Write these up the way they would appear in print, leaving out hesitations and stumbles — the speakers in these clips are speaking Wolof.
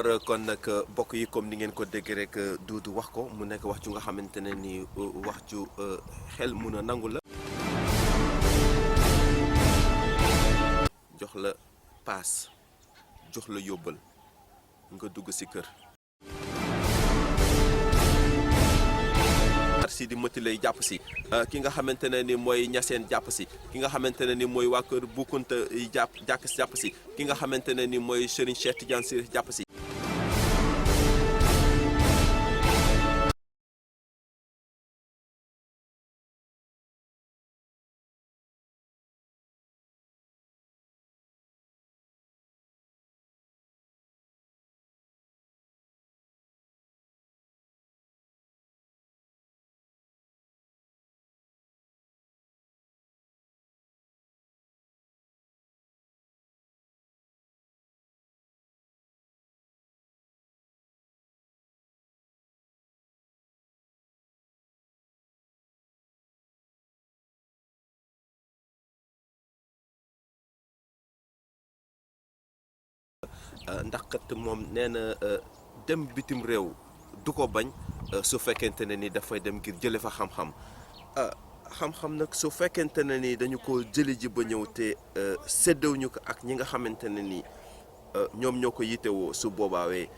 alors kon nag mbokk yi comme ni ngeen ko dégg rek Doudou wax ko mu nekk wax ju nga xamante ne ni wax ju xel mun a nangu la. jox la paas jox la yóbbal nga dugg ci kër. si di mëti lay jàpp si ki nga xamante ne ni mooy ñaseen jàpp si ki nga xamante ne ni mooy waa kër Boukounta jàpp si ki nga xamante ne ni mooy Serigne Cheikh Tidiane Sy jàpp si. ndax kat moom nee na dem bitim réew du ko bañ su fekkente ne ni dafay dem ngir jële fa xam-xam xam-xam nag su fekkente ne ni dañu ko jëli ji ba ñëw te séddewuñu ko ak ñi nga xamante ne ni ñoom ñoo ko yitewoo su boobaawee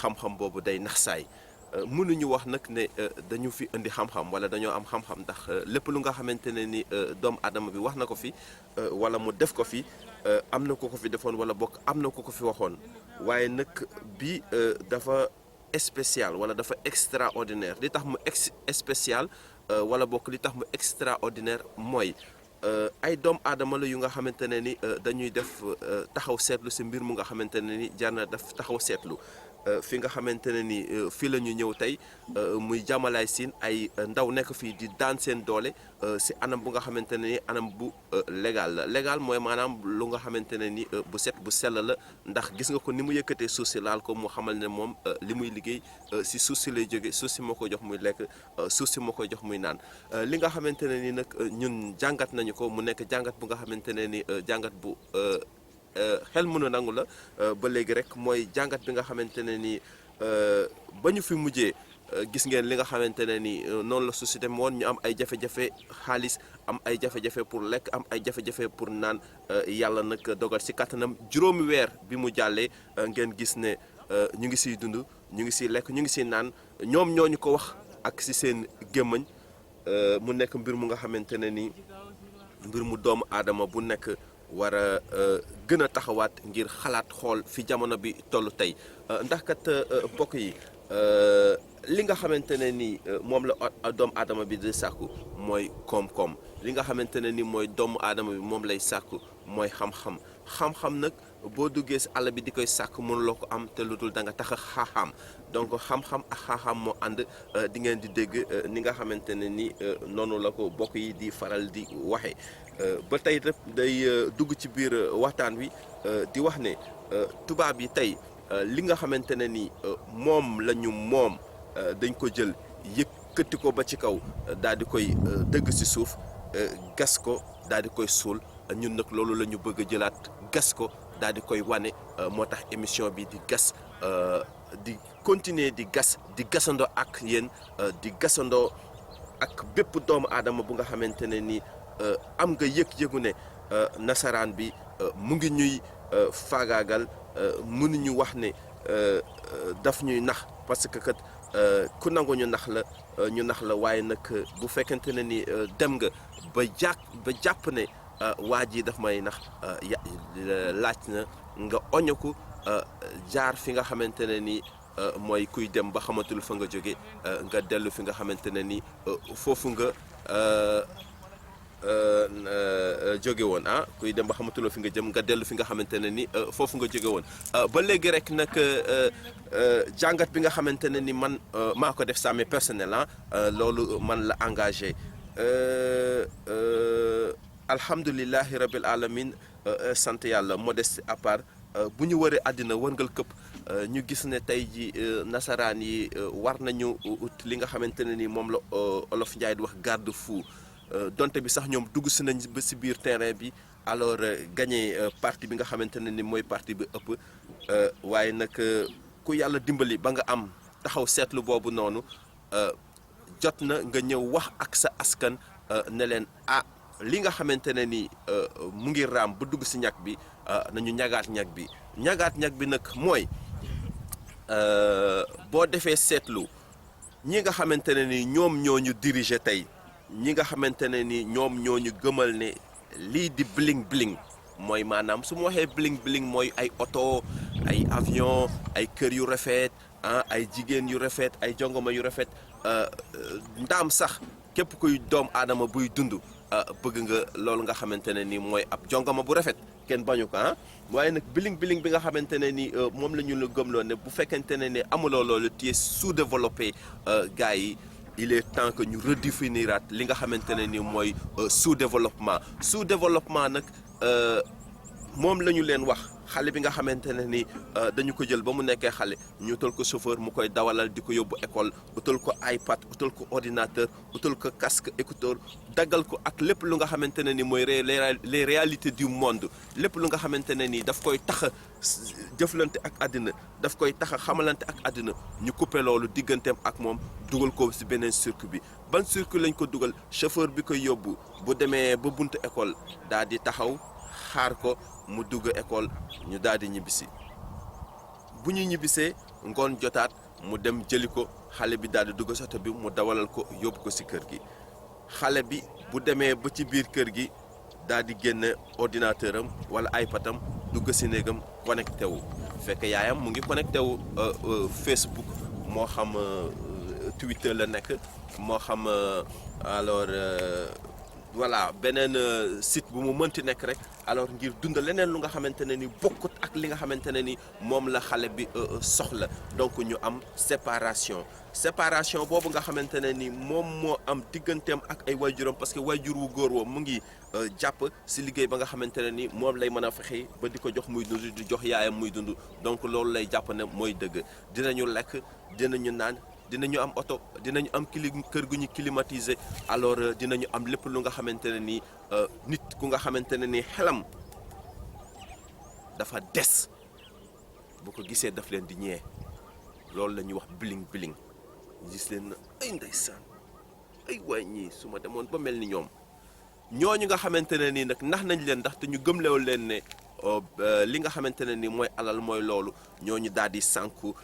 xam-xam boobu day nax saay mënuñu wax nag ne dañu fi indi xam-xam wala dañoo am xam-xam ndax lépp lu nga xamante ne ni doomu aadama bi wax na ko fi wala mu def ko fi am na ko ko fi defoon wala bokk am na ko ko fi waxoon waaye nag bi dafa spécial wala dafa extraordinaire li tax mu spécial wala bokk li tax mu extraordinaire mooy ay doom aadama la yu nga xamante ne ni dañuy def taxaw seetlu si mbir mu nga xamante ne ni jar na def taxaw seetlu fi nga xamante ne ni fii la ñu ñëw tey muy Jamalaay Siin ay ndaw nekk fii di daan seen doole si anam bu nga xamante ne ni anam bu légal la légal mooy maanaam lu nga xamante ne ni bu set bu sell la ndax gis nga ko ni mu yëkkatee suuf si laal ko mu xamal ne moom li muy liggéey si suuf si lay jóge suuf si moo ko jox muy lekk suuf si moo koy jox muy naan li nga xamante ne ni nag ñun jàngat nañu ko mu nekk jàngat bu nga xamante ne ni jàngat bu xel mën a nangu la ba léegi rek mooy jàngat bi nga xamante ne ni ba ñu fi mujjee gis ngeen li nga xamante ne ni noonu la société woon ñu am ay jafe-jafe xaalis am ay jafe-jafe pour lekk am ay jafe-jafe pour naan yàlla nag dogal si kattanam juróomi weer bi mu jàllee ngeen gis ne ñu ngi siy dund ñu ngi siy lekk ñu ngi siy naan ñoom ñoo ñu ko wax ak si seen gémmañ mu nekk mbir mu nga xamante ne ni mbir mu doomu aadama bu nekk war a gën a taxawaat ngir xalaat xool fi jamono bi toll tey ndax kat mbokk yi li nga xamante ne ni moom la doomu aadama bi di sàkku mooy koom-koom li nga xamante ne ni mooy doomu aadama bi moom lay sàkku mooy xam-xam xam-xam nag boo duggee si àll bi di koy sàkk mënuloo ko am te lu dul da nga tax a xaaxaam donc xam-xam ak xaaxaam moo ànd di ngeen di dégg ni nga xamante ne ni noonu la ko bokk yi di faral di waxee ba tey rek day dugg ci biir waxtaan wi di wax ne tubaab yi tey li nga xamante ne ni moom la ñu moom dañ ko jël yëkkati ko ba ci kaw daal di koy dëgg si suuf gas ko daal di koy suul ñun nag loolu la ñu bëgg a jëlaat gas ko daal di koy wane moo tax émission bi di gas di continuer di gas di gasandoo ak yéen di gasandoo ak bépp doomu aadama bu nga xamante ne ni am nga yëg-yëgu ne nasaraan bi mu ngi ñuy faagaagal mënuñu wax ne daf ñuy nax parce que kat ku nangu ñu nax la waaye nag bu fekkente ne ni dem nga ba jàpp ne waa ji daf may nax laaj na nga oñoku jaar fi nga xamante ne ni mooy kuy dem ba xamatul fa nga jóge nga dellu fi nga xamante ne ni foofu nga jóge woon kuy dem ba xamatuloo fi nga jëm nga dellu fi nga xamante ne ni foofu nga jóge woon ba léegi rek nag jàngat bi nga xamante ne ni man maa ko def ça mais personnel loolu man la engagé alhamdulilahi rabil alamin sant yàlla modeste à part bu ñu waree àddina wërngal këpp ñu gis ne tey ji nasaraan yi war nañu ut li nga xamante ne ni moom la olof Njaay di wax garde fou donte bi sax ñoom dugg si nañ ba si biir terrain bi alors gagné parti bi nga xamante ne ni mooy parti bi ëpp waaye nag ku yàlla dimbali ba nga am taxaw seetlu boobu noonu jot na nga ñëw wax ak sa askan ne leen li nga xamante ne ni mu ngi raam bu dugg si ñag bi nañu ñagaat ñag bi nag mooy boo defee seetlu ñi nga xamante ne ni ñoom ñoo ñu diriger tey ñi nga xamante ne ni ñoom ñoo ñu gëmal ne lii di bling bling mooy maanaam su ma waxee bling bling mooy ay oto ay avion ay kër yu rafet ay jigéen yu rafet ay jongoma yu rafet ndaam sax képp kuy doom aadama buy dund bëgg nga loolu nga xamante ne ni mooy ab jongoma bu rafet kenn bañu ko waaye nag biling biling bi nga xamante ne ni moom la ñu la gëmloo ne bu fekkente ne ni amuloo loolu tu es sous-développé gars yi il est temps que ñu redéfiniraat li nga xamante ne ni mooy sous-développement nag moom la ñu leen wax xale bi nga xamante ne ni dañu ko jël ba mu nekkee xale ñu utal ko chauffeur mu koy dawalal di ko yóbbu école utal ko iPad utal ko ordinateur utal ko casque écouteur daggal ko ak lépp lu nga xamante ne ni mooy les réalités du monde lépp lu nga xamante ne ni daf koy tax a jëflante ak àddina daf koy tax a xamalante ak àddina ñu coupé loolu digganteem ak moom dugal ko si beneen circuit bi ban circuit lañ ko dugal chauffeur bi koy yóbbu bu demee ba buntu école daal di taxaw xaar ko mu dugg école ñu daal di ñibbisi bu ñu ñibbisee ngoon jotaat mu dem jëli ko xale bi daal di dugg soto bi mu dawalal ko yóbbu ko si kër gi xale bi bu demee ba ci biir kër gi daal di génne ordinateur am wala iPad am dugg si néegam connecté wu fekk yaayam mu ngi connecté wu Facebook moo xam Twitter la nekk moo xam alors voilà beneen site bu mu mënti nekk rek alors ngir dund leneen lu nga xamante ne ni bokkut ak li nga xamante ne ni moom la xale bi soxla donc ñu am séparation boobu nga xamante ne ni moom moo am digganteem ak ay waajuram parce que waajur wu góor woo mu ngi jàpp si liggéey ba nga xamante ne ni moom lay mën a fexe ba di ko jox muy dund di jox yaayam muy dund donc loolu lay jàpp ne mooy dëgg dinañu lekk dinañu naan dinañu am oto dinañu am kër gu ñu climatisé alors dinañu am lépp lu nga xamante ne ni nit ku nga xamante ne ni xelam dafa des bu ko gisee daf leen di ñee loolu la ñuy wax biling biling gis leen na ay ndeysaan ay waay ñii su ma demoon ba mel ni ñooñu nga xamante ne nii nag nax nañ leen ndaxte ñu gëmlew leen ne li nga xamante ne ni mooy alal mooy loolu ñooñu daal di sànku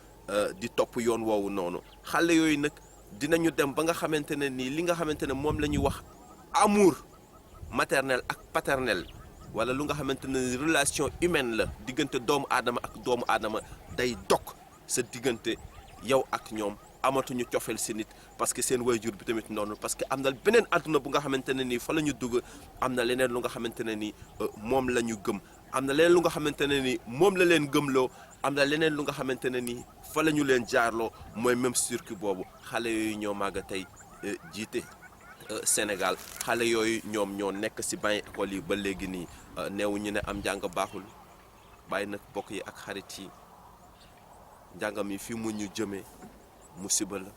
di topp yoon woowu noonu xale yooyu nag dinañu dem ba nga xamante ne nii li nga xamante ne moom la ñuy wax amour maternel ak paternel wala lu nga xamante ne relation humaine la diggante doomu aadama ak doomu aadama day dog sa diggante yow ak ñoom amatuñu cofeel si nit parce que seen waajur bi tamit noonu parce que am na beneen àdduna bu nga xamante ne nii fa la ñu dugg am na leneen lu nga xamante ne nii moom la ñu gëm am na leneen lu nga xamante ne nii moom la leen gëmloo am na leneen lu nga xamante ne nii fa la ñu leen jaarloo mooy même circuit boobu xale yooyu ñoo màgg tey jiite Sénégal xale yooyu ñoom ñoo nekk si banc école yi ba léegi nii neewu ñu ne am njàng baaxul bàyyi nag bokk yi ak xarit yi njàngam yi fi mu ñu jëmee musiba la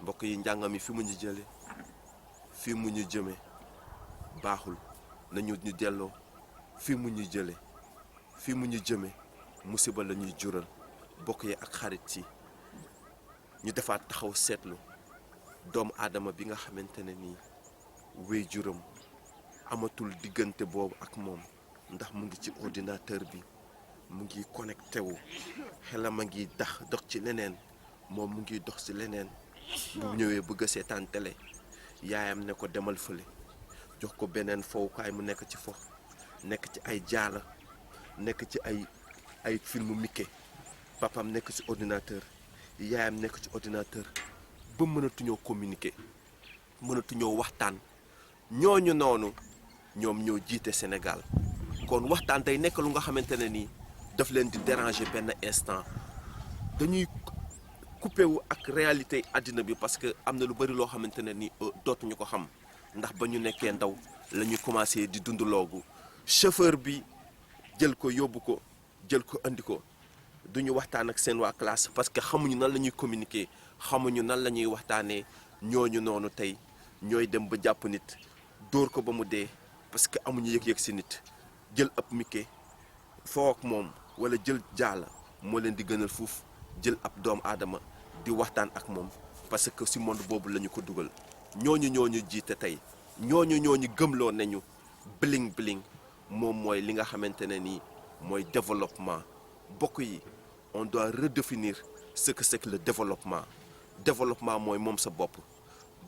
mbokk yi njàngam yi fi mu ñu jëlee fi mu ñu jëmee baaxul nañu ñu delloo fi mu ñu jëlee fi mu ñu jëmee musiba la ñuy jural bokk yi ak xarit yi ñu defaat taxaw seetlu doomu aadama bi nga xamante ne nii wéy juram amatul diggante boobu ak moom ndax mu ngi ci ordinateur bi mu ngi connecté wu xelam a ngi dox ci leneen moom mu ngi dox ci leneen bu ñëwee bëgg a seetaan télé yaayam ne ko demal fële jox ko beneen fowukaay mu nekk ci fo nekk ci ay jaala nekk ci ay film Mickey papam nekk ci ordinateur yaayam nekk ci ordinateur ba mënatuñoo communiquer mënatuñoo waxtaan ñooñu noonu ñoom ñoo jiite Sénégal kon waxtaan day nekk lu nga xamante ne nii daf leen di déranger benn instant dañuy coupé wu ak réalité àddina bi parce que am na lu bari loo xamante ne ni dootuñu ko xam ndax ba ñu nekkee ndaw la ñu commencé di dund loogu chauffeur bi jël ko yóbbu ko jël ko andi ko duñu waxtaan ak seen waa classe parce que xamuñu nan la ñuy communiquer xamuñu nan la ñuy waxtaanee ñooñu noonu tey ñooy dem ba jàpp nit dóor ko ba mu dee parce que amuñu yëg-yëg si nit jël ab Mickey foo ak moom wala jël jaala moo leen di gënal fuuf jël ab doom aadama di waxtaan ak moom parce que si monde boobu la ñu ko dugal ñooñu jiite tey ñooñu gëmloo nañu bling bling moom mooy li nga xamante ne nii mooy développement bokk yi on doit redéfinir ce que c'est que le développement mooy moom sa bopp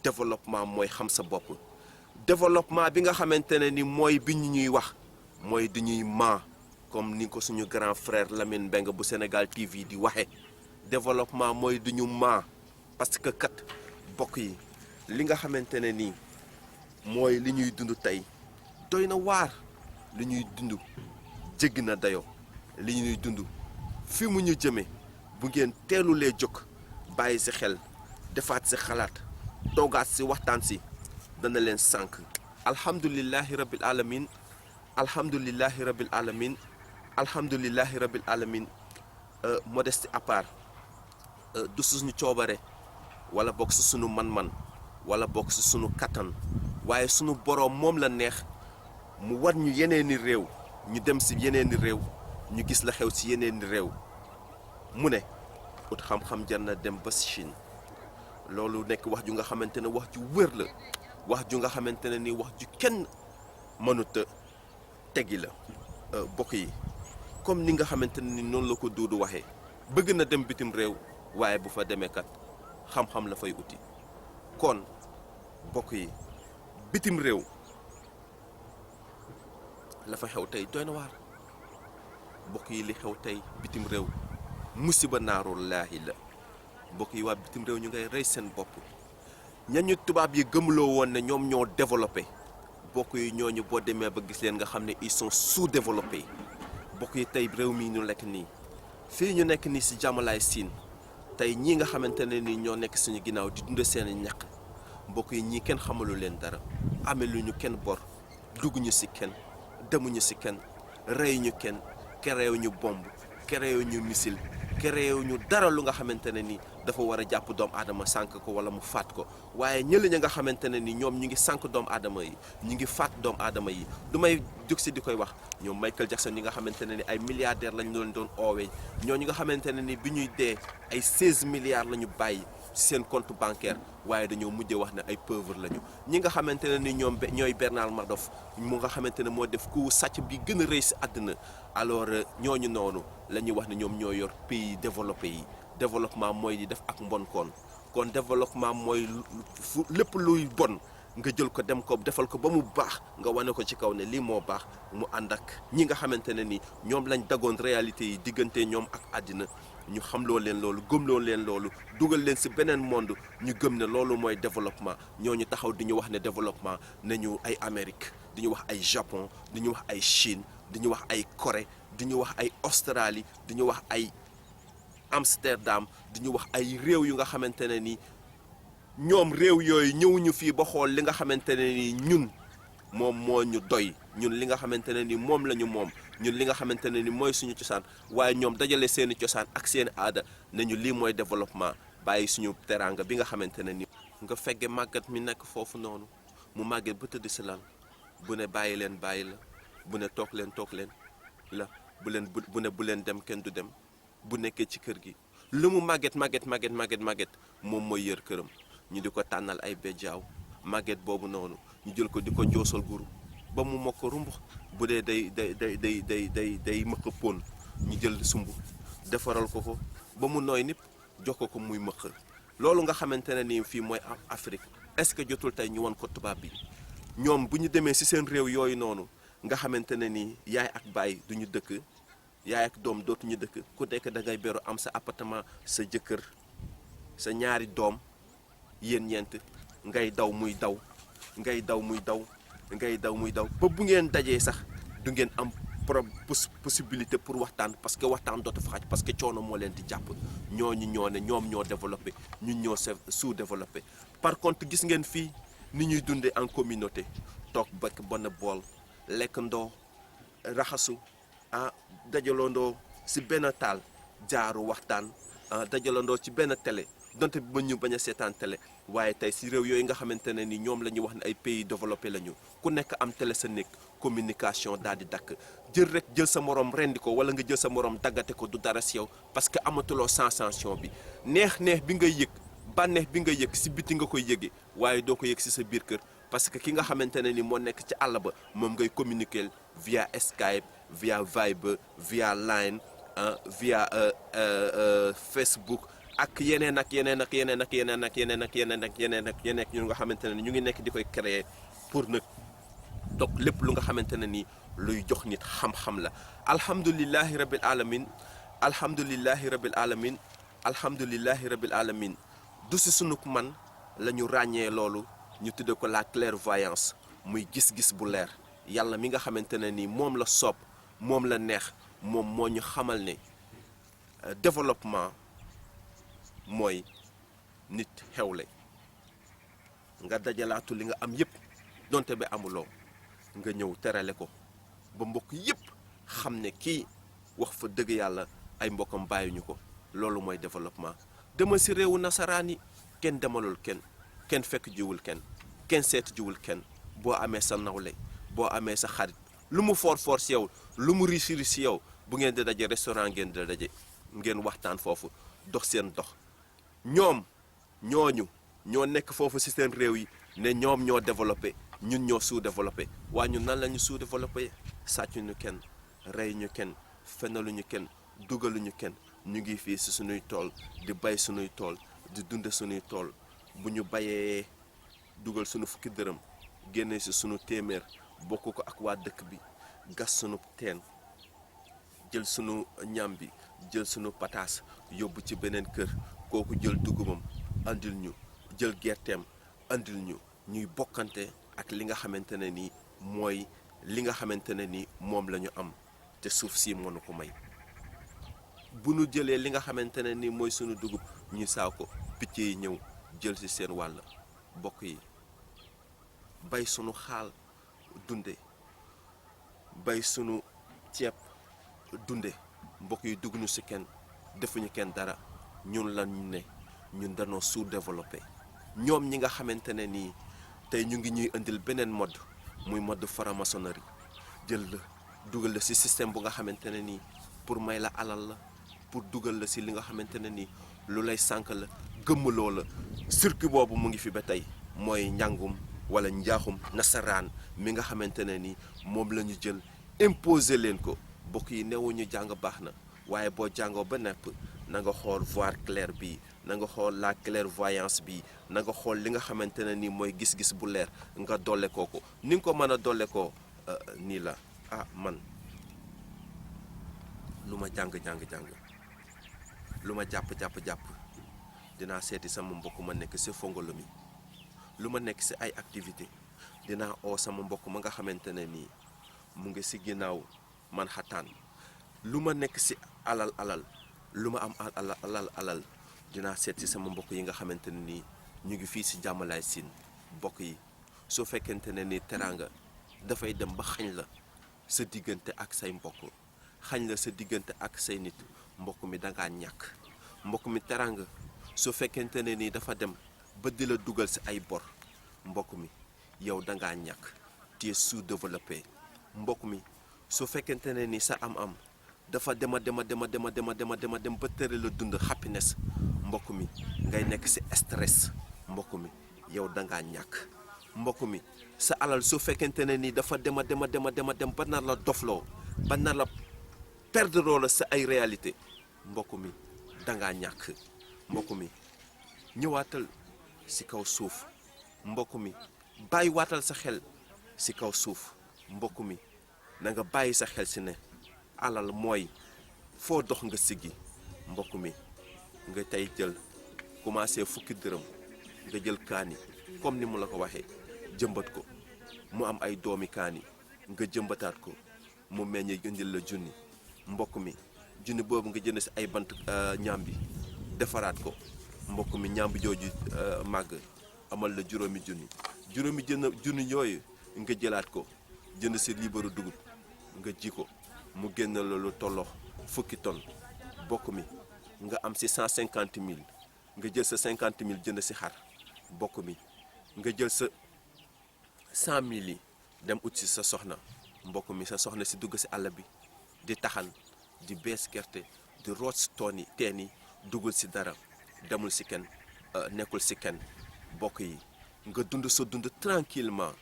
développement mooy xam sa bopp développement bi nga xamante ne ni mooy bi ñu ñuy wax mooy di ñuy comme ni ko suñu grand frère Lamine Mbengue bu Sénégal TV di waxe développement mooy du ñu parce que kat bokk yi li nga xamante ne nii mooy li ñuy dund tey doy na waar li ñuy dund jéggi na dayo li ñuy dund fi mu ñu jëme bu ngeen teelulee jóg bàyyi si xel defaat si xalaat toogaat si waxtaan si dana leen sànq alhamdulillahi rabbil alamin alhamdulillahi rabbil alamin alhamdulillahi rabbil alamin modeste à part du suñu coobare wala bokk si suñu man-man wala bokk si suñu kattan waaye suñu boroom moom la neex mu war ñu yeneeni réew ñu dem si yeneeni réew ñu gis la xew si yeneeni réew mu ne ut xam-xam jar na dem ba Chine loolu nekk wax ju nga xamante ne wax ju wér la wax ju nga xamante ne ni wax ju kenn mënuta teggi la bokk yi comme ni nga xamante ne ni noonu la ko Duudu waxee bëgg na dem bitim réew waaye bu fa demee kat xam-xam la fay uti kon bokk yi bitim réew la fa xew tey doy na waar bokk yi li xew tey bitim réew musiba naarullaahi la bokk yi waa bitim réew ñu ngay rey seen bopp ñañu tubaab yi gëmloo woon ne ñoom ñoo développé bokk yi ñooñu boo demee ba gis leen nga xam ne ils sont sous-développés bokk yi tey réew mi ñu lekk nii fii ñu nekk nii si jàmmalaay siin tey ñii nga xamante ne ni ñoo nekk suñu ginnaaw di dund seen ñaq mbokk yi ñii kenn xamalu leen dara ameluñu kenn bor dugguñu si kenn demuñu si kenn reyuñu kenn kereewuñu bomb kereewuñu missile kereewuñu dara lu nga xamante ne ni dafa war a jàpp doomu aadama sànq ko wala mu faat ko waaye ñëli ñi nga xamante ne ni ñoom ñu ngi sànq doomu aadama yi ñu ngi faat doomu aadama yi du may jóg si di koy wax ñoom Michael Jackson ñi nga xamante ne ni ay milliardaires lañ doon oowee ñooñu nga xamante ne ni bi ñuy dee ay 16 milliards la ñu bàyyi seen compte bancaire waaye dañoo mujjee wax ne ay pauvre lañu ñi nga xamante ne ni ñooy Bernard Madoff mu nga xamante ne moo def ku sàcc bi gën a rëy si àddina alors ñooñu noonu la ñuy wax ne ñoom ñoo yor pays développé yi développement mooy di def ak mbon kon développement mooy lépp luy bon nga jël ko dem ko defal ko ba mu baax nga wane ko ci kaw ne lii moo baax mu ànd ak ñi nga xamante ne ni ñoom lañ dagoon réalité yi diggante ñoom ak àddina ñu xamloo leen loolu gëmloo leen loolu dugal leen ci beneen monde ñu gëm ne loolu mooy développement ñooñu taxaw di ñu wax ne développement nañu ay Amérique di ñu wax ay Japon di ñu wax ay Chine di ñu wax ay Corée di ñu wax ay Australie di ñu wax ay Amsterdam di ñu wax ay réew yu nga xamante ne ni ñoom réew yooyu ñëwuñu fii ba xool li nga xamante ne ni ñun moom moo ñu doy ñun li nga xamante ne ni moom la ñu moom ñun li nga xamante ne ni mooy suñu cosaan waaye ñoom dajale seeni cosaan ak seeni aada nañu lii mooy développement bàyyi suñu teraanga bi nga xamante ne ni nga fegge màggat mi nekk foofu noonu mu màgget ba tëdd si lal bu ne bàyyi leen la bu ne toog leen la bu leen dem kenn du dem bu nekkee ci kër gi lu mu màgget moom mooy yër këram ñu di ko tànnal ay bejjaaw màgget boobu noonu ñu jël ko di ko joosal guru ba mu mokk rumbux bu dee day mëq pon ñu jël sumb defaral ko ba mu nooy nip jox ko muy mëq loolu nga xamante ne ni fii mooy Afrique est-ce que jotul tey ñu won ko tubaab bi ñoom bu ñu demee ci seen réew yooyu noonu nga xamante ne ni yaay ak baay duñu dëkk yaay ak doom dootuñu dëkk ku nekk da ngay beru am sa appartement sa jëkkër sa ñaari doom yéen ñeent ngay daw muy daw ba bu ngeen dajee sax du ngeen am possibilité pour waxtaan parce que waxtaan dootu fa xaj parce que coono moo leen di jàpp ñooñu ñoo ne ñoom ñoo développé ñun ñoo sous-développé par contre gis ngeen fii ni ñuy dundee en communauté toog bekk benn bool lekk ndoo raxasu dajalandoo ci benn taal jaaru waxtaan dajalandoo ci benn télé donte ba ñu bañ a seetaan télé waaye tey si réew yooyu nga xamante ne ni ñoom la ñu wax ne ay pays développé la ñu ku nekk am télé sa nekk communication daal di dakk jël sa morom rendi ko wala nga jël sa morom daggate ko du dara si yow parce que amatuloo sensation bi neex bi ngay yëg bànneex bi nga yëg si biti nga koy yëgee waaye doo ko yëg si sa biir kër parce que ki nga xamante ne ni moo nekk ci àll ba moom ngay communiquer via Skype via Viber via Line via Facebook ak yeneen ñu nga xamante ne ñu ngi nekk di koy créer pour nag donc lépp lu nga xamante ne ni luy jox nit xam-xam la alhamdulillahi rabbil alamin alhamdulillahi rabbil alamin alhamdulillahi rabbil alamin du si sunuk man la ñu ràññee loolu ñu tudde ko la clairvoyance muy gis-gis bu leer yàlla mi nga xamante ne ni moom la soob moom la neex moom moo ñu xamal ne développement mooy nit xewle nga dajalaatu li nga am yépp donte ba amuloo nga ñëw terale ko ba mbokk yépp xam ne kii wax fa dëgg yàlla ay mbokkam bàyyuñu ko loolu mooy développement demal si réewu nasaraan yi kenn demalul kenn fekk jiwul kenn seet jiwul kenn boo amee sa nawle boo amee sa xarit lu mu for si yow lu mu riche si yow bu ngeen di daje restaurant ngeen di daje ngeen waxtaan foofu dox seen dox ñooñu ñoo nekk foofu si seen réew yi ne ñoom ñoo développé ñun ñoo sous-développé waa ñun nan la ñu sous-développé sàccuñu kenn reyuñu kenn fenaluñu kenn dugaluñu kenn ñu ngi fii si suñuy tool di bay suñuy tool di dunde suñuy tool bu ñu bayee dugal suñu fukki dërëm génne si suñu téeméer bokk ko ak waa dëkk bi gas suñu teen jël suñu ñam bi jël suñu pataas yóbbu ci beneen kër kooku jël dugubam andil ñu jël gerteem andil ñu ñuy bokkante ak li nga xamante ne ni mooy li nga xamante ne ni moom la ñu am te suuf si mënu ko may bu nu jëlee li nga xamante ne ni mooy sunu dugub ñu saaw ko picc yi ñëw jël ci seen wàll bokk yi bay sunu xaal dunde bay sunu ceeb dunde mbokk yi dugg ñu ci kenn defuñu kenn dara ñun lañu ne ñun dañoo sous-développé ñoom ñi nga xamante ne nii tey ñu ngi ñuy indil beneen mode muy mode franc-maçonnerie jël la dugal la ci système bu nga xamante ne nii pour may la alal la pour dugal la ci li nga xamante ne nii lu lay sànk la gëmmaloo la circuit boobu mu ngi fi ba tey mooy njàngum wala njaaxum nasaraan mi nga xamante ne nii moom la ñu jël imposer leen ko bokk yi newuñu jàng baax na waaye boo jàngoo ba nepp na nga xool voir clair bi na nga xool la clairvoyance bi na nga xool li nga xamante ne nii mooy gis-gis bu leer nga dolle koo ko ni nga ko mën a dolle koo nii la man lu ma jàng lu ma jàpp dinaa seeti sama mbokk ma nekk ci Fongolemi lu ma nekk ci ay activité dinaa oo sama mbokk ma nga xamante ne nii mu ngi ci ginnaaw Manhattan lu ma nekk ci alal lu ma am alal dinaa seet ci sama mbokk yi nga xamante ne nii ñu ngi fii ci jàmmalaay siin mbokk yi soo fekkente ne ni teraanga dafay dem ba xañ la sa diggante ak say mbokk xañ la sa diggante ak say nit mbokk mi dangaa ñàkk mbokk mi teraanga soo fekkente ne ni dafa dem ba di la dugal ci ay bor mbokk mi yow dangaa ñàkk tu es sous-développé mbokk mi soo fekkente ne ni sa am-am dafa dem ba tere la dund happiness mbokk mi ngay nekk ci stress mbokk mi yow dangaa ñàkk mbokk mi sa alal soo fekkente ne ni dafa dem ba nar la dofloo ba nar la perdre la sa ay réalité mbokk mi dangaa ñàkk mbokk mi ñëwaatal ci kaw suuf mbokk mi bàyyi waatal sa xel ci kaw suuf mbokk mi na nga bàyyi sa xel ci ne alal mooy foo dox nga siggi mbokk mi nga tey jël commencé fukki dërëm nga jël kaani comme ni mu la ko waxee jëmbat ko mu am ay doomi kaani nga jëmbataat ko mu meññee indil la junni mbokk mi junni boobu nga jënd ci ay bant ñaam bi defaraat ko mbokk mi ñaam bi jooju màgg amal la juróomi junni yooyu nga jëlaat ko jënd ci liibaru dugub nga ji ko mu génn la lu tolloo fukki tonne mbokk mi nga am ci 150 000 nga jël sa 50 000 jënd si xar mbokk mi nga jël sa 100 000 yi dem ut si sa soxna mbokk mi sa soxna si dugg si àll bi di taxan di bees gerte di root si toon yi teen yi duggul si dara demul si kenn nekkul si kenn mbokk yi nga dund sa dund tranquillement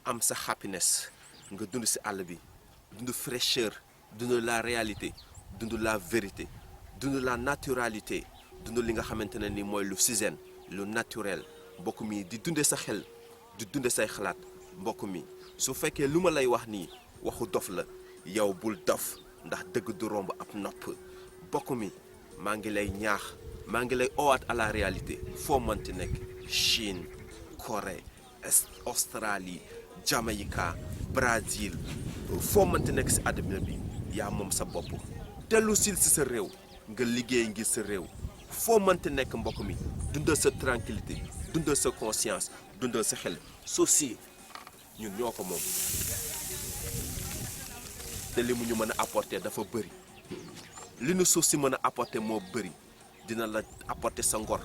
am sa happiness nga dund si àll bi dund fraîcheur dund la réalité dund la vérité dund la naturalité dund li nga xamante ne ni mooy lu oxygène lu naturel mbokk mi di dunde sa xel di dunde say xalaat mbokk mi su fekkee lu ma lay wax nii waxu dof la yow bul dof ndax dëgg du romb ab nopp mbokk mi maa ngi lay ñaax maa ngi lay owaat à la réalité foo mënti nekk Chine Corée Australie Jamaïque Brésil foo mënti nekk si àdduna bi yaa moom sa bopp dellu sil si sa réew nga liggéey ngir sa réew foo mënti nekk mbokk mi dundal sa tranquillité dundal sa conscience dundal sa xel suuf si ñun ñoo ko moom te li mu ñu mën a apporter dafa bëri li nu suuf si mën a apporter moo bëri dina la apporter sa ngor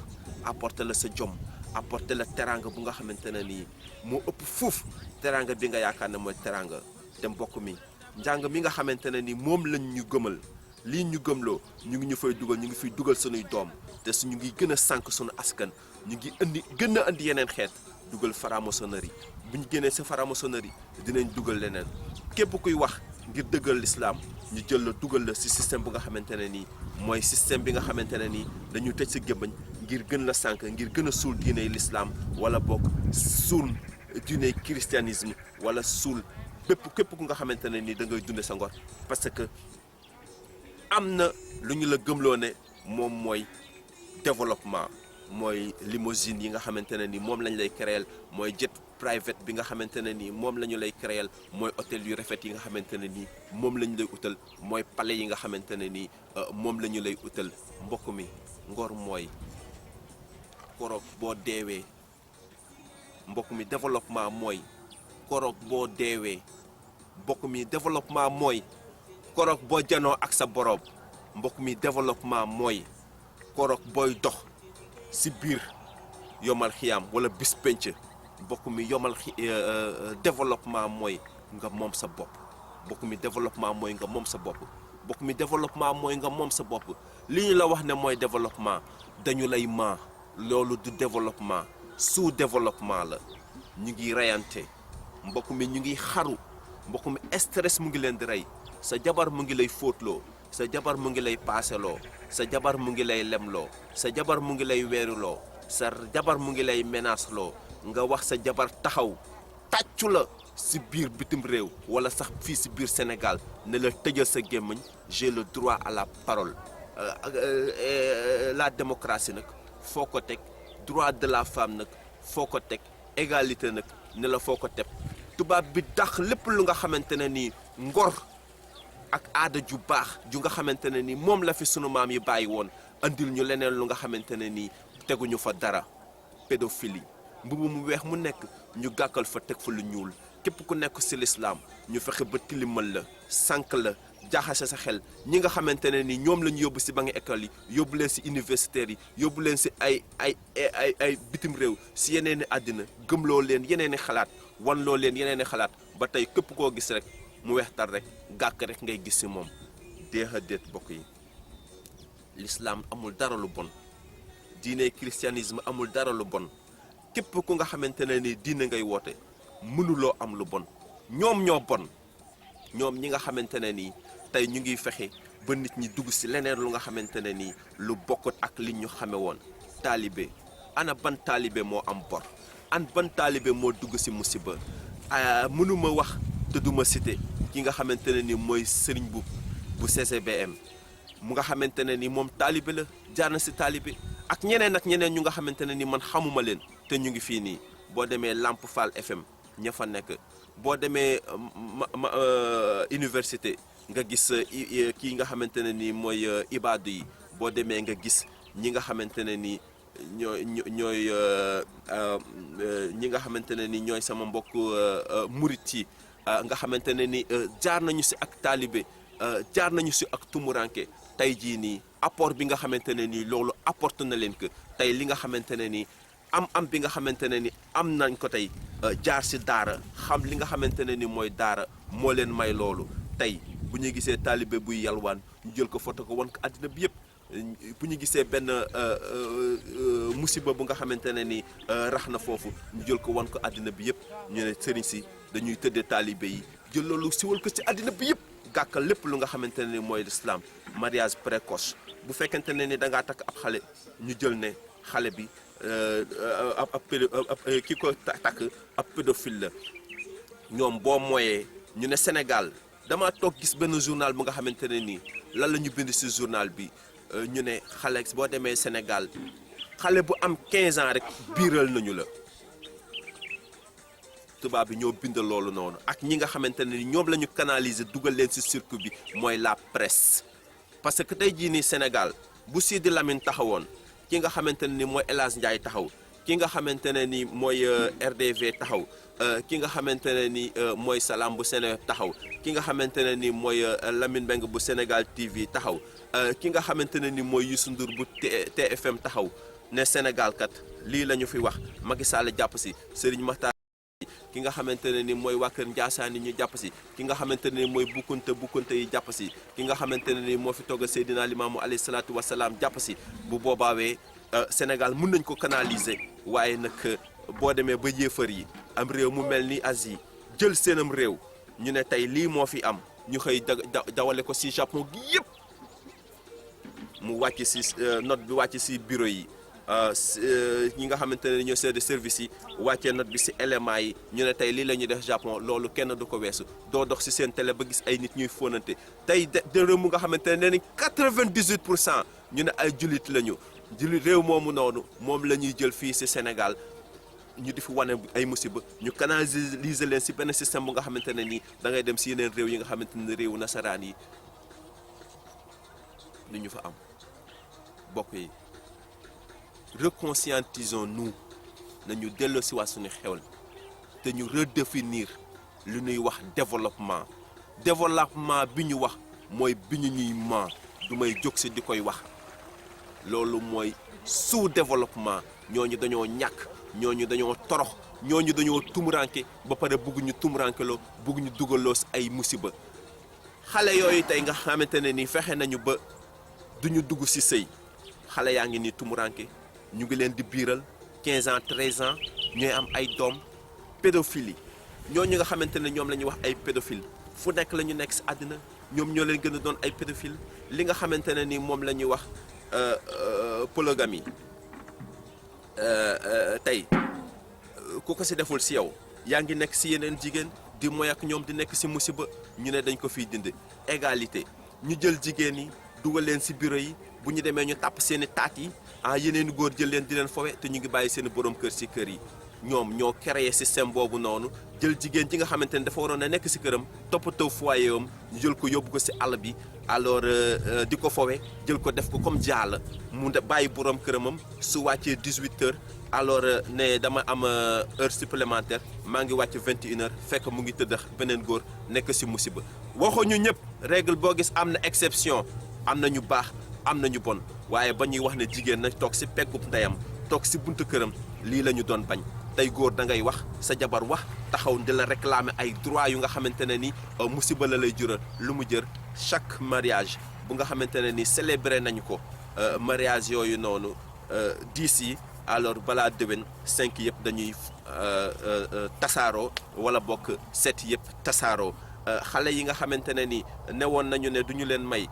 apporter la sa jom apporter la teraanga bu nga xamante ne nii moo ëpp fuuf teraanga bi nga yaakaar ne mooy teraanga te mbokk mi njàng mi nga xamante ne ni moom lañ ñu gëmal lii ñu gëmloo ñu ngi ñu fay dugal ñu ngi fiy dugal sunuy doom te su ñu ngi gën a sànq sunu askan ñu ngi gën a indi yeneen xeet dugal franc-maçonnerie bu ñu génnee sa franc-maçonnerie dinañ dugal leneen képp kuy wax ngir dëggal l'islam ñu jël la dugal la ci système bu nga xamante ne nii mooy système bi nga xamante ne nii dañu tëj sa gémmañ ngir gën la sànq ngir gën a suul diiney l'islam wala boog suul diiney christianisme wala suul képp ku nga xamante ne nii da ngay dunde sa ngor parce que am na lu ñu la gëmloo ne moom mooy développement mooy limousine yi nga xamante ne ni moom lañ lay créer mooy jet private bi nga xamante ne ni moom la ñu lay créer mooy hôtel yu rafet yi nga xamante ne ni moom la ñu lay utal mooy palais yi nga xamante ne ni moom la ñu lay utal mbokk mi ngor mooy koroog boo deewee mbokk mi développement mooy koroog boo deewee mbokk mi développement mooy koroog boo janoo ak sa boroom mbokk mi développement mooy koroog booy dox si biir yomal xiyaam wala bis penc mbokk mi développement mooy nga moom sa bopp mbokk mi développement mooy nga moom sa bopp mbokk mi développement mooy nga moom sa bopp li ñu la wax ne mooy développement dañu lay maa loolu du développement sous développement la ñu ngi reyante mbokk mi ñu ngi xaru mbokk mi stress mu ngi leen di rey sa jabar mu ngi lay fóotloo sa jabar mu ngi lay paaseloo sa jabar mu ngi lay lemloo sa jabar mu ngi lay weeruloo sa jabar mu ngi lay menaceloo nga wax sa jabar taxaw tàccu la si biir bitim réew wala sax fii si biir Sénégal ne la tëjal sa gémmiñ j'ai le droit à la parole la démocratie nag foo ko teg droit de la femme nag foo ko teg égalité nag ne la foo ko teg tubaab bi dax lépp lu nga xamante ne nii ngor ak aada ju baax ju nga xamante ne ni moom la fi sunu maam yi bàyyi woon andil ñu leneen lu nga xamante ne ni teguñu fa dara pédophilie mbubu mu weex mu nekk ñu gàkkal fa teg fa lu ñuul képp ku nekk ci lislaam ñu fexe ba tilimal la sànq la jaaxase sa xel ñi nga xamante ne ni ñoom la ñu yóbbu ci ba nga école yi yóbbu leen ci universitaires yi yóbbu leen ci ay bitim réew ci yeneen i àddina gëmloo leen yeneen i xalaat wanloo leen yeneen i xalaat ba tey képp koo gis rek mu weextal rek gàkk rek ngay gis ci moom déex a déet bokk yi l'islam amul dara lu bon diine christianisme amul dara lu bon képp ku nga xamante ne ni diine ngay woote mënuloo am lu bon ñoom ñoo bon ñoom ñi nga xamante ne nii tey ñu ngi fexe ba nit ñi dugg ci leneen lu nga xamante ne nii lu bokkut ak li ñu xame woon taalibe ana ban taalibe moo am bor an ban taalibe moo dugg ci musiba mënuma wax te duma cité ki nga xamante ne ni mooy sëriñ bu CCBM mu nga xamante ne ni moom taalibe la jaar na ci taalibe ak ñeneen ñu nga xamante ne ni man xamuma leen te ñu ngi fii nii boo demee Lamp Fall FM ña fa nekk boo demee université nga gis kii nga xamante ne ni mooy ibaadu yi boo demee nga gis ñi nga xamante ne ni ñooy ñi nga xamante ne ni ñooy sama mbokk murit yi nga xamante ne ni jaar nañu ci ak taalibe jaar nañu si ak tumuranke tey jii nii apport bi nga xamante ne nii loolu apporte na leen que tey li nga xamante ne nii am bi nga xamante ne ni am nañ ko tey jaar si daara xam li nga xamante ne ni mooy daara moo leen may loolu tey bu ñu gisee taalibe buy yalwaan ñu jël ko foto ko wan ko àddina bi yëpp bu ñu gisee benn musiba bu nga xamante ne ni rax na foofu ñu jël ko wan ko àddina bi yëpp ñu ne sëriñ si dañuy tëddee taalibe yi jël loolu siwal ko ci àddina bi yëpp gàkkal lépp lu nga xamante ne ni mooy l'islam mariage précoce bu fekkente ne ni da ngaa takk ab xale ñu jël ne xale bi ki ko takk ab pédophile la ñoom boo mooyee ñu ne Sénégal dama toog gis benn journal bu nga xamante ne nii lan la ñu bind ci journal bi ñu ne xale boo demee Sénégal xale bu am 15 ans rek biiral nañu la tubaab bi ñoo bind loolu noonu ak ñi nga xamante ne ni ñoom la ñu canaliser dugal leen ci circuit bi mooy la presse parce que tey jii nii Sénégal bu Sidi Lamine taxawoon ki nga xamante ne ni mooy El Hadj Ndiaye taxaw ki nga xamante ne ni mooy RDV taxaw ki nga xamante ne ni mooy Salam bu Sénégal taxaw ki nga xamante ne ni mooy Lamine Mbengue bu Sénégal TV taxaw ki nga xamante ne ni mooy Youssou Ndour bu TFM taxaw ne Sénégal kat lii la ñu fi wax Macky Sall jàpp si Serigne Makhtar ki nga xamante ne ni mooy waa Kër Ndiassane ñu jàpp si ki nga xamante ne ni mooy bukkunte yi jàpp si ki nga xamante ne ni moo fi togg Seydina Limaamu alayhi salaatu wasalaam jàpp si bu boobaawee Sénégal mun nañ ko canaliser waaye nag boo demee ba yéefar yi am réew mu mel ni Asie jël seenam réew ñu ne tey lii moo fi am ñu xëy dawale ko si Japon gi yëpp mu wàcc si note bi wàcc si bureau yi ñi nga xamante ne ñoo seede service yi wàccee note bi si éléments yi ñu ne tey lii la ñuy def Japon loolu kenn du ko weesu doo dox si seen télé ba gis ay nit ñuy fóonante tey de réew mu nga xamante ne ni 98% ñu ne ay jullit lañu jullit réew moomu noonu moom la ñuy jël fii si Sénégal ñu di fi wane ay musiba ñu canaliser leen si benn système bu nga xamante ne nii da ngay dem si yeneen réew yi nga xamante ne réewu nasaraan yi li ñu fa am bokk yi. Reconscientisons-nous nañu delloo si waat suñu xewal te ñu redéfinir lu ñuy wax développement bi ñu wax mooy bi ñu ñuy maa du may jóg si di koy wax loolu mooy sous-développement ñooñu dañoo ñàkk ñooñu dañoo torox ñooñu dañoo tumuranke ba pare bugg ñu tumurankeloo bugg ñu dugaloo si ay musiba xale yooyu tey nga xamante ne ni fexe nañu ba duñu dugg si sëy xale yaa ngi nii tumuranke ñu ngi leen di biiral 15 ans 13 ans ñooy am ay doom pédophilie ñooñu nga xamante ne ñoom la ñuy wax ay pédophile fu nekk la ñu nekk si àddina ñoom ñoo leen gën a doon ay pédophile li nga xamante ne ni moom la ñuy wax polygamie tey ku ko si deful si yow yaa ngi nekk si yeneen jigéen di moy ak ñoom di nekk si musiba ñu ne dañ ko fiy dindi égalité ñu jël jigéen yi dugal leen si bureau yi bu ñu demee ñu tàpp seen i taat yi yeneen góor jël leen di leen fowe te ñu ngi bàyyi seen borom kër si kër yi ñoom ñoo créé système boobu noonu jël jigéen ji nga xamante ne dafa waroon a nekk si këram toppatoo foyer am ñu jël ko yóbbu ko si àll bi alors di ko fowe jël ko def ko comme jaala mu bàyyi borom këramam su wàccee 18h alors ne dama am heure supplémentaire maa ngi wàcc 21h fekk mu ngi tëdd beneen góor nekk si musiba waxuñu ñëpp règle boo gis am na exception am na ñu baax am na ñu bon waaye ba ñuy wax ne jigéen na toog si peggub ndeyam toog si buntu këram lii la ñu doon bañ tey góor da ngay wax sa jabar wax taxaw di la réclamer ay droits yu nga xamante ne ni musiba la lay jural lu mu jër chaque mariage bu nga xamante ne ni célébré nañu ko mariage yooyu noonu 10 yi alors balaa déwén 5 yëpp dañuy tasaaroo wala bokk 7 yëpp tasaaroo xale yi nga xamante ne ni newoon nañu ne duñu leen may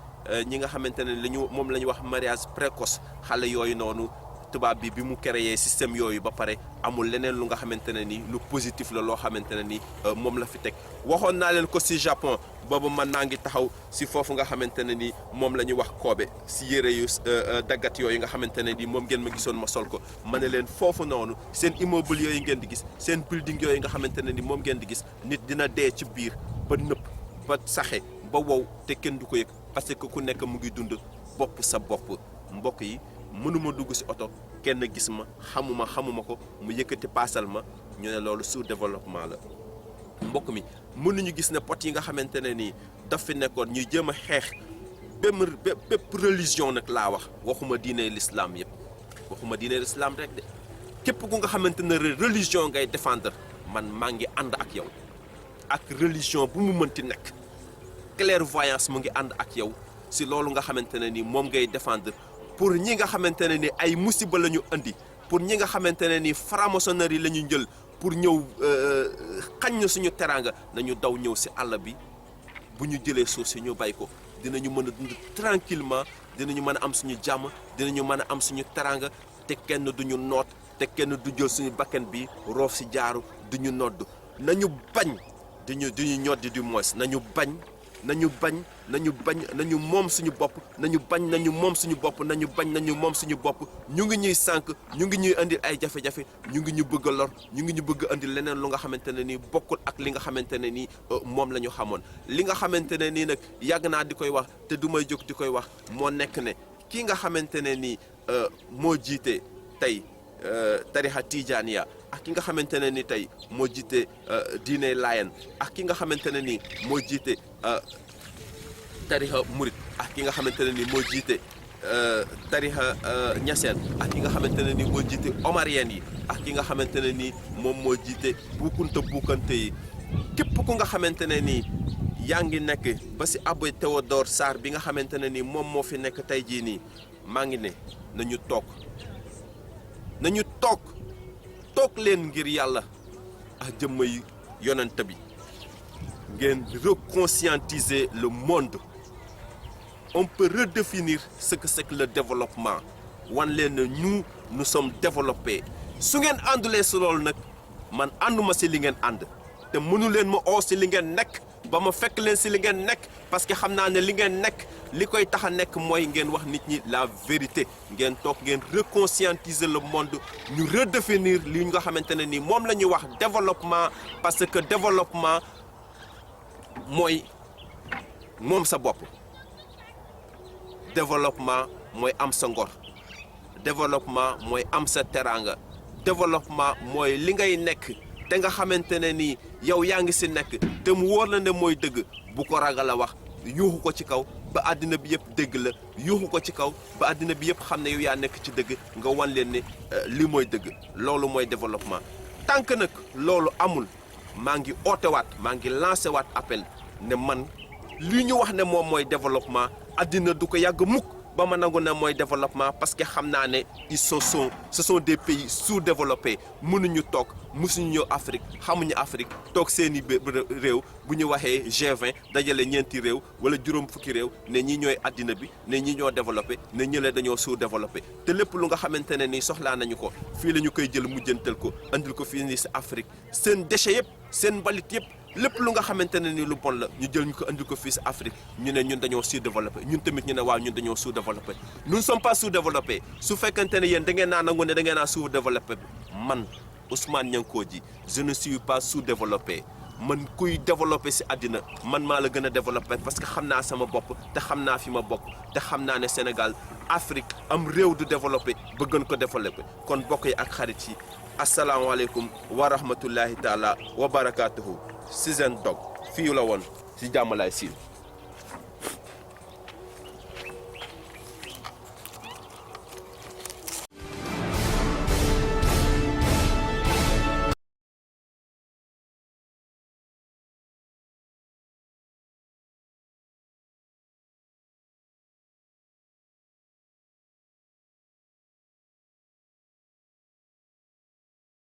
ñi nga xamante ne moom la ñu wax mariage précoce xale yooyu noonu tubaab bi mu créé système yooyu ba pare amul leneen lu nga xamante ne ni lu positif la loo xamante ne ni moom la fi teg waxoon naa leen ko si Japon boobu man naa ngi taxaw si foofu nga xamante ne ni moom la ñuy wax Kobe si yére yu daggat yooyu nga xamante ne ni moom ngeen ma gisoon ma sol ko ma ne leen foofu noonu seen immeuble yooyu ngeen di gis seen building yooyu nga xamante ne ni moom ngeen di gis nit dina dee ci biir ba nëpp ba saxe ba wow te kenn du ko yëg parce que ku nekk mu ngi dund bopp sa bopp mbokk yi mënuma dugg si oto kenn gis ma xamuma ko mu yëkkati paasal ma ñu ne loolu sous-développement la mbokk mi mënuñu gis ne pot yi nga xamante ne nii daf fi nekkoon ñuy jéem a xeex bépp religion nag laa wax waxuma diine l'islam yëpp waxuma diine l'islam rek de képp ku nga xamante ne religion ngay défendre man maa ngi ànd ak yow ak religion bu mu mënti nekk clairvoyance mu ngi ànd ak yow si loolu nga xamante ne ni moom ngay défendre pour ñi nga xamante ne ni ay musiba la ñu andi pour ñi nga xamante ne ni franc-maçonnerie la ñu jël pour ñëw xañ na suñu teraanga nañu daw ñëw si àll bi bu ñu jëlee suuf si ñu bay ko dinañu mën a dund tranquillement dinañu mën a am suñu jàmm dinañu mën a am suñu teraanga te kenn duñu noot te kenn du jël suñu bakkan bi roof si jaaru duñu nodd nañu bañ duñu ñoddi du moins nañu bañ nañu moom suñu bopp nañu moom suñu bopp nañu moom suñu bopp ñu ngi ñuy sànq ñu ngi ñuy andil ay jafe-jafe ñu ngi ñu bëgg a lor ñu ngi ñu bëgg andil leneen lu nga xamante ne nii bokkul ak li nga xamante ne nii moom la ñu xamoon li nga xamante ne nii nag yàgg naa di koy wax te du may jóg di koy wax moo nekk ne kii nga xamante ne nii moo jiite tey tarixa Tijaaniya ak ki nga xamante ne ni tey moo jiite diine Laayeen ak ki nga xamante ne ni moo jiite tarixa Murit ak ki nga xamante ne ni moo jiite tarixa Ñaseen ak ki nga xamante ne ni moo jiite Omarien yi ak ki nga xamante ne ni moom moo jiite buukante yi képp ku nga xamante ne ni yaa ngi nekk ba si Abbé Théodore Sarr bi nga xamante ne ni moom moo fi nekk tey jii nii maa ngi ne nañu toog leen ngir yàlla ak jëmmay yonent bi ngeen reconscientiser le monde on peut redéfinir ce que c'est que le développement wan leen ne nous sommes développés su ngeen àndulee si loolu nag man ànduma si li ngeen ànd te mënu leen ma oo si li ngeen nekk ba ma fekk leen si li ngeen nekk parce que xam naa ne li ngeen nekk li koy tax a nekk mooy ngeen wax nit ñi la vérité ngeen toog ngeen reconscientiser le monde ñu redéfinir li nga xamante ne ni moom la ñuy wax développement parce que développement mooy moom sa bopp développement mooy am sa ngor développement mooy am sa teraanga développement mooy li ngay nekk te nga xamante ne ni yow yaa ngi si nekk te mu wóor la ne mooy dëgg bu ko ragal a wax yuuxu ko ci kaw ba àddina bi yëpp dégg la yuuxu ko ci kaw ba àddina bi yëpp xam ne yow yaa nekk ci dëgg nga wan leen ne li mooy dëgg loolu mooy développement tant que nag loolu amul maa ngi ootewaat maa ngi lancé waat appel ne man li ñu wax ne moom mooy développement àddina du ko yàgg mukk ba ma nangu ne mooy développement parce que xam naa ne ce sont des pays sous-développés mënuñu toog mësuñu ñëw Afrique xamuñu Afrique toog seeni réew bu ñu waxee G20 dajale ñeenti réew wala juróom fukki réew ne ñi ñooy àddina bi ne ñi ñoo développé ne ñële dañoo sous-développé te lépp lu nga xamante ne ni soxlaa nañu ko fii la ñu koy jël mujjantal ko andil ko fii nii si Afrique seen déchets yëpp seen mbalit yëpp lépp lu nga xamante ne ni lu bon la ñu jël ñu ko andil ko fii si Afrique ñu ne ñun dañoo sous-développé ñun tamit ñu ne waaw ñun dañoo sous-développé nous ne sommes pas sous-développés su fekkante ne yéen da ngeen naa nangu ne da ngeen naa sous-développé man Ousmane Niankodji je ne suis pas sous-développé man kuy développé si àddina man maa la gën a développé parce que xam naa sama bopp te xam naa fi ma bokk te xam naa ne Sénégal Afrique am réew du développé ba gën ko développé kon bokk yi ak xarit yi asalaamaaleykum wa rahmatullahi taala wa barakaatuhu si seen dog fii la woon si Jàmmalaay Siin